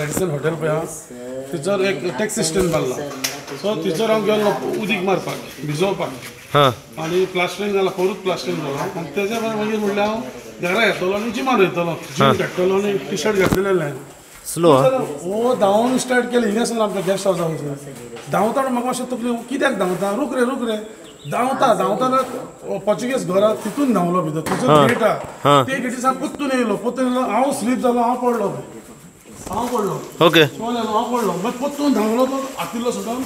Radisson hotel पळय आहा थंयसर एक टॅक्सी स्टँड बांदला. सो थंयसर हांव गेल्लो उदीक मारपाक भिजोवपाक आनी प्लास्टरींग जाला परत प्लास्टरींग जालो आनी तेज्या मागीर म्हणल्यार हांव घरा येतलो आनी जिमान वयतलो जीम काडटलो आनी टी शर्ट घातलेलें स्लो हो धांवून स्टार्ट केलें हिंगा आसलो आमच्या गेस्ट हावसा वचून धांवता म्हाका मातशें तकली कित्याक धांवता रूक रे रूक रे धांवता धांवतना पोर्चुगीज घरा तितून धांवलो भितर थंयसर गेट आहा ते गेटी सावन परतून येयलो परतून येयलो हांव स्लीप जालो हांव पडलो ओके हांव पडलो मागीर परतून धांवलो तो आतिल्लो सुद्दां.